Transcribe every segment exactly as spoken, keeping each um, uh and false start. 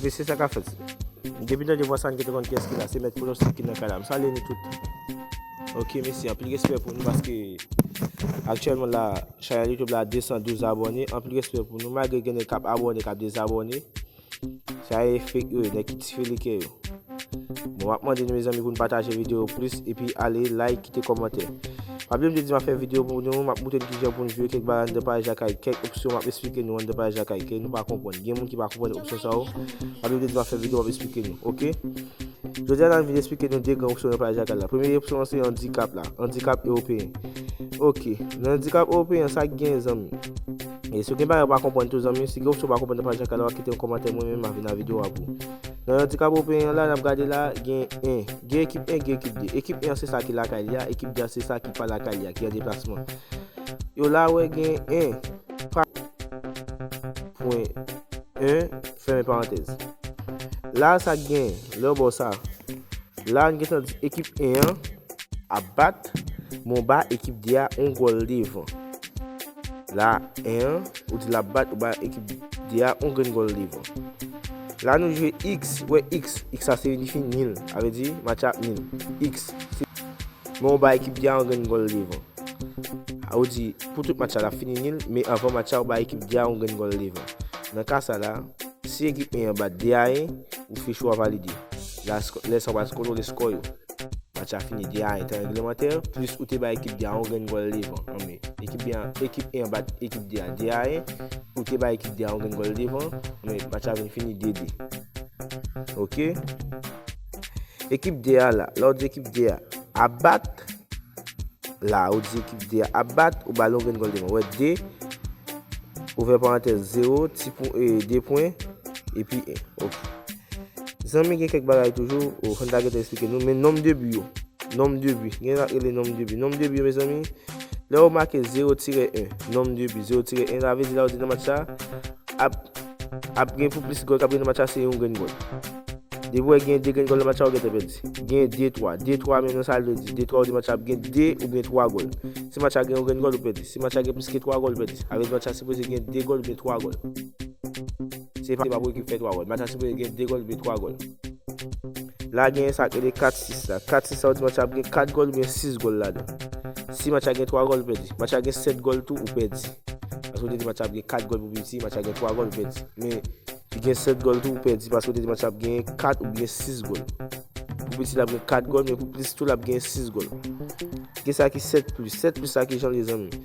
Mesye, sa k ap fèt? Depi tande vwa sa, n gentan konn kiyès ki la. Se Mèt Pwonostik ki nan kay la. M salye nou tout. Ok, mesye, anpil respè pou nou paske aktyèlman la, chanèl YouTube la de san douz abòne. Anpil respè pou nou, malgre gen nèg k ap abòne, k ap dezabòne. Sa e fake yo, nèg ki tifilike yo. Bon, m ap mande nou, mezanmi, pou nou pataje videyo yo plis, epi ale like, kite kòmantè. Pa bliye m te di m ap fè videyo pou nou, m ap montre nou kijan pou nou jwe kèk bagay anndan paj lakay, kèk opsyon m ap esplike nou anndan paj lakay, ke nou pa konprann. Gen moun ki pa konprann opsyon sa yo. Pa bliye m te di m ap fè videyo, m ap esplike nou, ok? Jodi a, n ap vin esplike nou de gran opsyon nan paj lakay la. Premye opsyon an se andikap la, andikap ewopeyen. Ok, nan andikap ewopeyen, sa k gen, zanmi? E si w gen bagay ou pa konprann tou, zanmi, si gen opsyon ou pa konprann nan paj lakay la, w a kite yon kòmantè, mwen menm, m a vin nan videyo a pou ou. Nan andikap ewopeyen an la, n ap gade la, gen en. Gen ekip en, gen ekip de. Ekip en an se sa ki lakay li a, ekip de a se sa ki pa lakay li a, ki an deplasman. Yo la, wè gen en, pa, pwen en, fèmen parantèz. La, sa k gen, lè w bò sa, la, n gentan di ekip en an ap bat, men w ba ekip de a yon gòl devan. La, en an, ou di l ap bat, ou ba ekip de a yon grenn gòl devan. La, nou jwe X, wè X, X sa siyifi nil, sa vle di match la ap nil. X, se, men w ba ekip de a yon grenn gòl devan. A, ou di, pou tout match la, l ap fini nil, men anvan match la, ou ba ekip de a yon grenn gòl devan. Nan ka sa la, si ekip en an bat de a en, ou fich ou a valide. La, sko-, lè sa w pral kontwole skò yo. Match la fini de a en, tan reglemantè, plis ou te ba ekip de a yon grenn gòl devan. Anben, ekip de a, ekip en an bat ekip de a de a en, ou te ba ekip de a yon grenn gòl devan, anben, match la vin fini de de. Ok? Ekip de a la, lè w di ekip de a ap bat, la, ou di ekip de a ap bat, ou ba l yon grenn gòl devan. Wè, de, ouvè parantèz, zewo, ti pwen, e, de pwen, epi en. Ok. Zanmi, gen kèk bagay toujou, o, fò n ta gentan esplike nou, men nonb de bi yo. Nonb de bi. Gen sa k rele nonb de bi. Nonb de bi yo, mezanmi, lè w make zewo tirè en, nonb de bi, zewo tirè en, sa vle di lè w di nan match sa, ap, ap gen pou plis gòl k ap gen nan match sa, se yon grenn gòl. Depi w wè gen de grenn gòl nan match sa, ou gentan pèdi. Gen de twa. De twa, menm nan sa l vle di. De twa, ou di match sa ap gen de oubyen twa gòl. Si match sa gen yon grenn gòl, ou pèdi. Si match sa gen plis ke twa gòl, ou pèdi. Sa vle di match sa sipoze gen de gòl oubyen twa gòl. Se pa, se pa pou ekip fè twa gòl. Match la sipoze gen de gòl oubyen twa gòl. La gen sa k rele kat sis la. Kat sis sa, ou di match la ap gen kat gòl oubyen sis gòl ladan. Si match la gen twa gòl, ou pèdi. Match la gen sèt gòl tou, ou pèdi. Paske ou te di match la ap gen kat gòl pou piti, match la gen twa gòl, ou pèdi. Men, li gen sèt gòl tou, ou pèdi, paske ou te di match la ap gen kat oubyen sis gòl. Pou piti, l ap gen kat gòl, men pou plis tou, l ap gen sis gòl. Gen sa ki sèt plis. Sèt plis sa ki jan l ye, zanmi?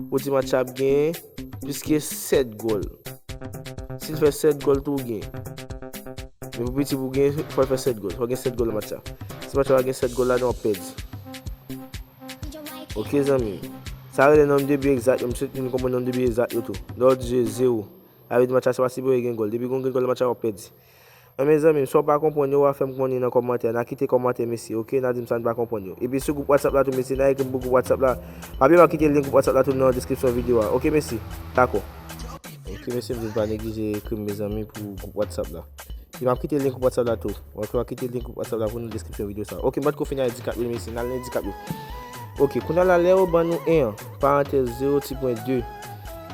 Ou di match la ap gen plis ke sèt gòl. Si l fè sèt gòl tou, ou genyen. Men pou piti pou genyen, fò l fè sèt gòl. Fò gen sèt gòl nan match la. Si match la pa gen sèt gòl ladan, w ap pèdi. Ok, zanmi. Sa rele nonb de bi egzak yo. M swete nou konprann nonb de bi egzak yo tou. Lè w di zewo, sa vle di match la se pa sipoze gen gòl. Depi gen gòl nan match la, w ap pèdi. Anben, zanmi m, sa w pa konprann yo, w a fè m konnen nan kòmantè. N a kite kòmantè, mesye, ok? N a di m sa n pa konprann yo. Epi sou gwoup WhatsApp la tou, mesye, n a ekri m pou gwoup WhatsApp la. Pa bliye m ap kite link gwoup WhatsApp la tou nan deskripsyon videyo a. Ok, mesye? Dakò. Ok, mesye, m di n pa neglije ekri m, mezanmi, pou gwoup WhatsApp la. E m ap kite link gwoup WhatsApp la tou. Ok, m ap kite link gwoup WhatsApp la pou nou nan deskripsyon videyo sa. Ok, m pa t ko fini andikap yo, mesye, n al nan andikap yo. Ok, kounye a la, lè yo ban nou en an, parantèz zewo ti pwen de,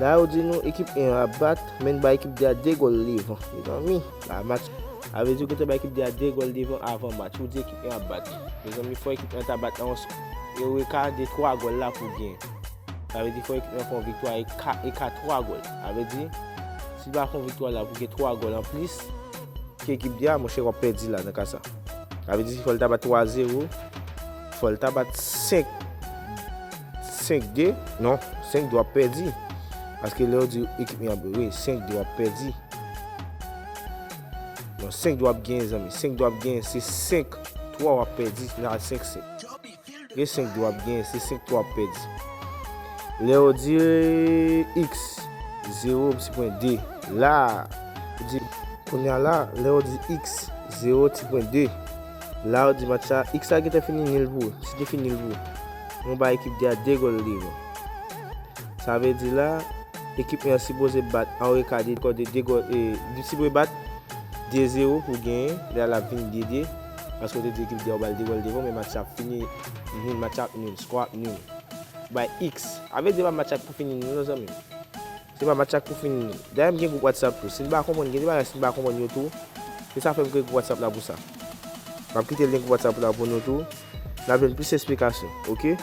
la yo di nou ekip en an ap bat, men n ba ekip de a de gòl devan. Mezanmi, la match, sa vle di ou gentan ba ekip de a de gòl devan avan match. Ou di ekip en an ap bat. Mezanmi, fò ekip en an ta bat nan yon sk-, yon eka de twa gòl la pou gen. Sa vle di fò ekip en an fè yon viktwa eka, eka twa gòl. Sa vle di, si l pa fè yon viktwa la pou gen twa gòl anplis, ke ekip de a, monchè, w ap pèdi la nan ka sa. Sa vle di fò l ta bat twa zewo, fò l ta bat senk, senk de, non, senk de w ap pèdi. Paske lè yo di ekip en an, wi, senk de w ap pèdi. Non, senk de w ap genyen, zanmi. Senk de w ap genyen, se senk twa w ap pèdi, nan senk senk. Gen senk de w ap genyen, se senk twa w ap pèdi. Lè yo di x zewo ti pwen de, la, ou di, kounye a la, lè yo di x zewo ti pwen de, la, ou di match la, x la gentan fini nil pou ou. Si te fini nil pou ou, nou bay ekip de a de gòl devan. Sa vle di la, ekip en an sipoze bat an reka de gòl, de, de gòl, e, li sipoze bat de zewo pou genyen, lè a l ap vin de de, paske w te di ekip de a w ba l de gòl devan, men match la ap fini nil, match la ap nil, skò a ap nil. Bay x. Sa vle di se pa match la k pou fini nil non, zanmi m. Se pa match la k pou fini nil. Dayè m gen gwoup WhatsApp tou. Si n pa konprann, gen de bagay si n pa konprann yo tou, Se sa fè m kreye gwoup WhatsApp la pou sa. M ap kite link WhatsApp la pou nou tou. N ap jwenn plis esplikasyon, oke?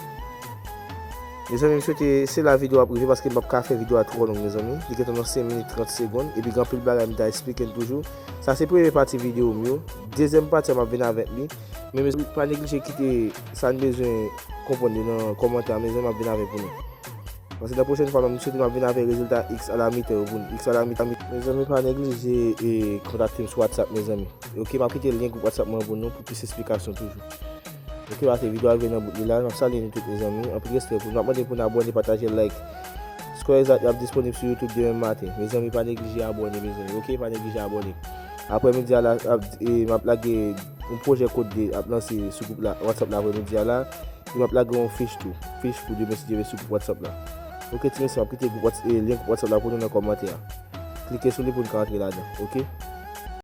Mezanmi, m swete se la videyo ap rive paske m p ap ka fè videyo a twò long, mezanmi. Li gentan nan senk minit trant segonn, epi gen anpil bagay m ta eksplike n toujou. Sa se premye pati videyo m yo. Dezyèm pati a, m ap vin avèk li. Men mezanmi, pa neglije kite sa n bezwen konprann yo nan kòmantè a, mezanmi, m ap vin avèk pou nou. Paske nan pwochèn fwa, m swete m ap vin avèk rezilta X a la mitan yo pou nou. X a la mitan. Mezanmi, pa neglije e kontakte m sou WhatsApp, mezanmi. Oke, m ap kite lyen gwoup WhatsApp mwen pou nou pou plis esplikasyon toujou. Oke, paske videyo a rive nan bout li la, m ap salye nou tout, mezanmi. Anpil respè pou nou. M ap mande pou nou abòne, pataje, like. Skò egzak yo ap disponib sou YouTube demen maten. Mezanmi, pa neglije abòne, mezanmi. Oke, pa neglije abòne. Aprèmidi a la, ap, e, m ap lage yon pwojè kode ap lanse sou gwoup la, WhatsApp la aprèmidi a la. E m ap lage yon fich tou. Fich pou demen si Dye vle sou gwoup WhatsApp la. Oke, ti mesye, m ap kite gwoup Whats-, e, lyen gwoup WhatsApp la pou nou nan kòmantè a. Klike sou li pou n ka antre ladan, oke?